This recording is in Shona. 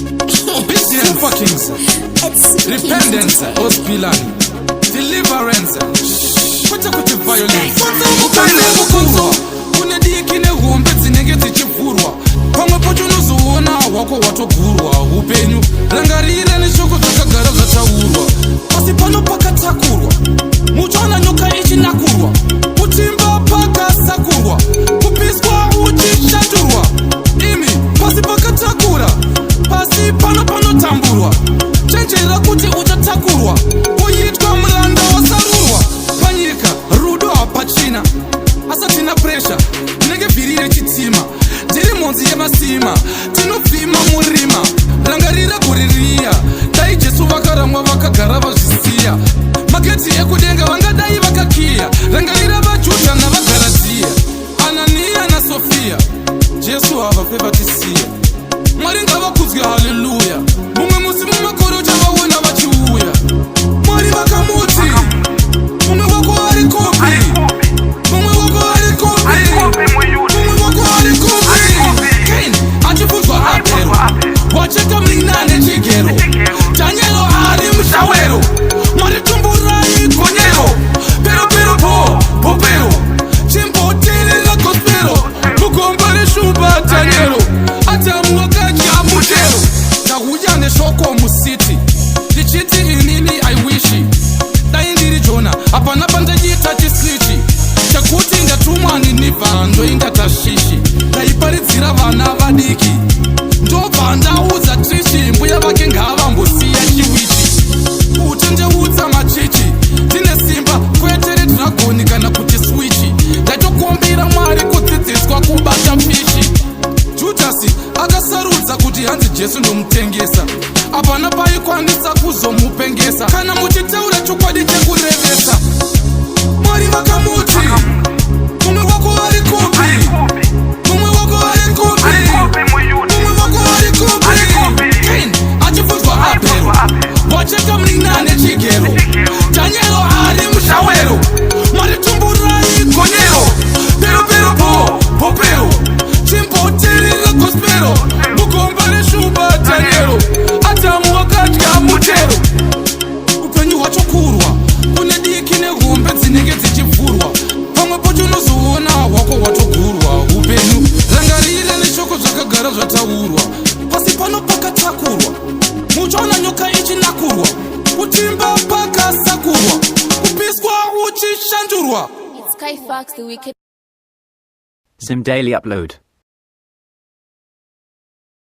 Obedience. Kings. Repentance. Ospilani. Deliverance. Kwete kuti violence. Mukonzo kune diki nehombe dzinenge dzichivhurwa. Pamwe pacho unozoona hwako hwatogurwa. Upenyu rangarira neshoko zvakagara zvataurwa. Pasi pano pakatakurwa, muchaona nyoka ichinakurwa, kutimba pakasakurwa, kupiswa uchishandurwa. Imi, pasi pakatakura, pasi pano panotamburwa. Chenjera kuti uchatakurwa kuitwa muranda wasarurwa. Panyika rudo hapachina, asatina pressure inenge vhiri rechitima. Ndiri mhonzi yemasima, tinobvima murima. Rangarira gore riya, dai Jesu vakaramwa, vakagara vazvisiya, magedhi ekudenga vangadai vakakiya. Rangarira vaJudha navaGaratiya, Ananiya naSofiya, Jesu havafe vatisiya. Mwari ngavakudzwe, haleluya. Mumwe musi mumakore uchavaona vachiuya. Mwari vakamuti, "Mumwe wako ari kupi? Mumwe wako ari kupi? Mumwe wako ari kupi?" Kain achibvunzwa Abhero, wacheka munin'ina nechigero. Dhanielo ari mushawero. Mwari tumburai gonyero. Pero pero po popero, chimboteerera gospel. Mugomba reshumba Dhanielo, Adhamu wakadya muchero. Ndauya neshoko mucity ndichiti inini I wish dai ndiri Jona. Hapana pandaita chisnitch chekuti ndatumwa Ninivha, ndoinda Tashishi. Ndaiparidzira vana vadiki, ndobva ndaudza Trishi mbuya vake ngavambosiya chiwitch, kutendeutsa machechi. Ndine simba kwete redragoni kana kuti switch. Ndatokumbira Mwari kudzidziswa kubata fish. Judhasi akasarudza kuti hanzi Jesu ndomutengesa. Hapana paikwanisa kuzomupengesa kana muchitaura chokwadi chekurevesa. Mwari vakamuti, "Mumwe wako ari kupi? Mumwe wako ari kupi? Mumwe wako ari kupi?" Kain achibvunzwa Abhero, wacheka munin'ina nechigero. Dhanielo ari mushawero. Mwari tumburai gonyero. Pero pero po popero, chimboteerera gospel. Mugomba reshumba Dhanielo, Adhamu wakadya muchero. Upenyu hwacho kurwa, kune diki nehombe dzinenge dzichivhurwa. Pamwe pacho unozoona hwako hwatogurwa. Upenyu rangarira neshoko zvakagara zvataurwa. Pasi pano pakatakurwa, muchaona nyoka ichinakurwa, kutimba pakasakurwa, kupiswa uchishandurwa. It's Skyfox, the wicked. Zim Daily Upload.